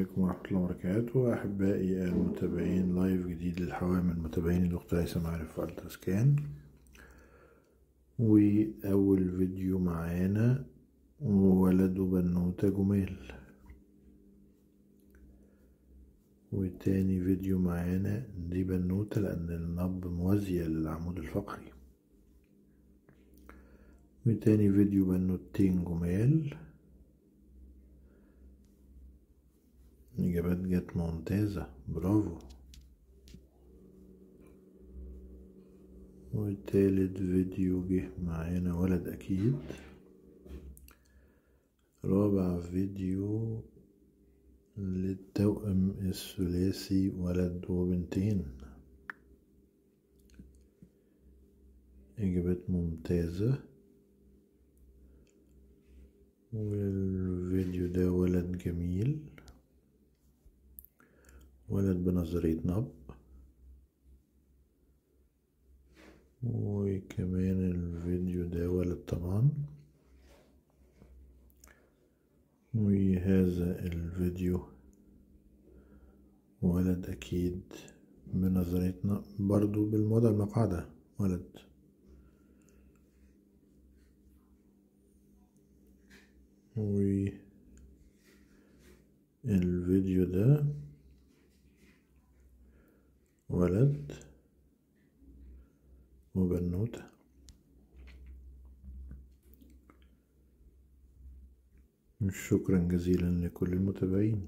عليكم ورحمة الله وبركاته. أحبائي المتابعين، live جديد للحوامل المتابعين الدكتور هيثم عارف ultra scan. وأول فيديو معانا ولد وبنوتة جمال، وتاني فيديو معانا دي بنوتة لأن النبض موازية للعمود الفقري، وتاني فيديو بنوتين جمال. إجابات جت ممتازة، برافو. وتالت فيديو جه معانا ولد أكيد. رابع فيديو للتوأم الثلاثي ولد وبنتين، إجابات ممتازة. والفيديو ده ولد جميل، ولد بنظرية نبض. وكمان الفيديو ده ولد طبعا. وهذا الفيديو ولد أكيد بنظريتنا برضو بالوضع المقعدة ولد. والفيديو ده ولد وبنوتة. شكرا جزيلا لكل المتابعين.